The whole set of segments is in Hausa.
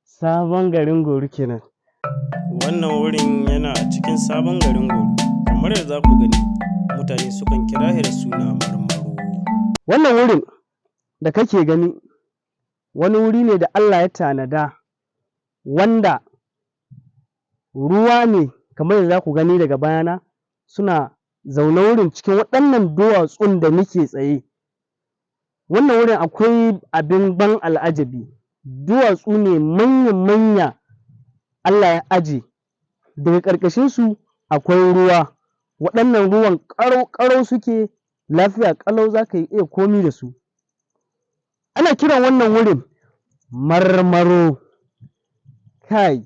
Sabon garin Goru kenan. Wannan wurin yana a cikin sabon garin Goru, kamar yadda za ku gani, mutane sukan kira shi da suna Marmaro. Wannan wurin da kake gani wani wuri ne da Allah ya tanada, wanda ruwa ne, kamar yadda za ku gani daga bayana, suna zaune wurin cikin waɗannan duwatsun da muke tsaye. Wannan wurin akwai abin ban al'ajabi, duwatsu ne manya-manya Allah ya aje, daga ƙarƙashinsu akwai ruwa, waɗannan ruwan ƙarau-ƙarau suke, lafiya ƙalau, za ka iya komi da su. Ana kiran wannan wurin Marmaro. Kai,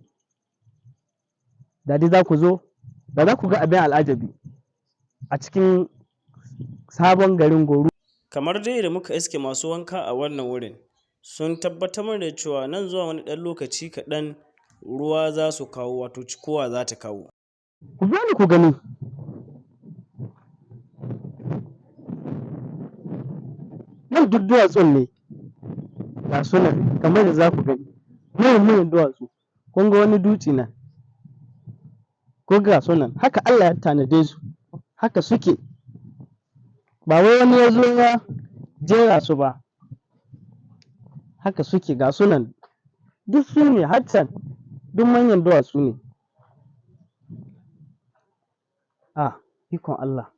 da dai za ku zo, da za ku ga abin al'ajabi a cikin sabon garin Goru. Kamar dai da muka iske masu wanka a wannan wurin, sun tabbatar mana da cewa nan zuwa wani ɗan lokaci kaɗan ruwa za su kawo, wato cikowa za ta kawo. Ku biyo ni ku gani. Nan duk duwatsun ne, ga su nan kamar yadda za ku gani, manyan-manyan duwatsu. Kun ga wani dutse nan, kun ga su nan, haka Allah ya tanade su, haka suke. Ba wai wani ya zo ya jera su ba, haka suke, ga su nan. Duk su ne har can, duk manyan duwatsu ne. Ah, ikon Allah.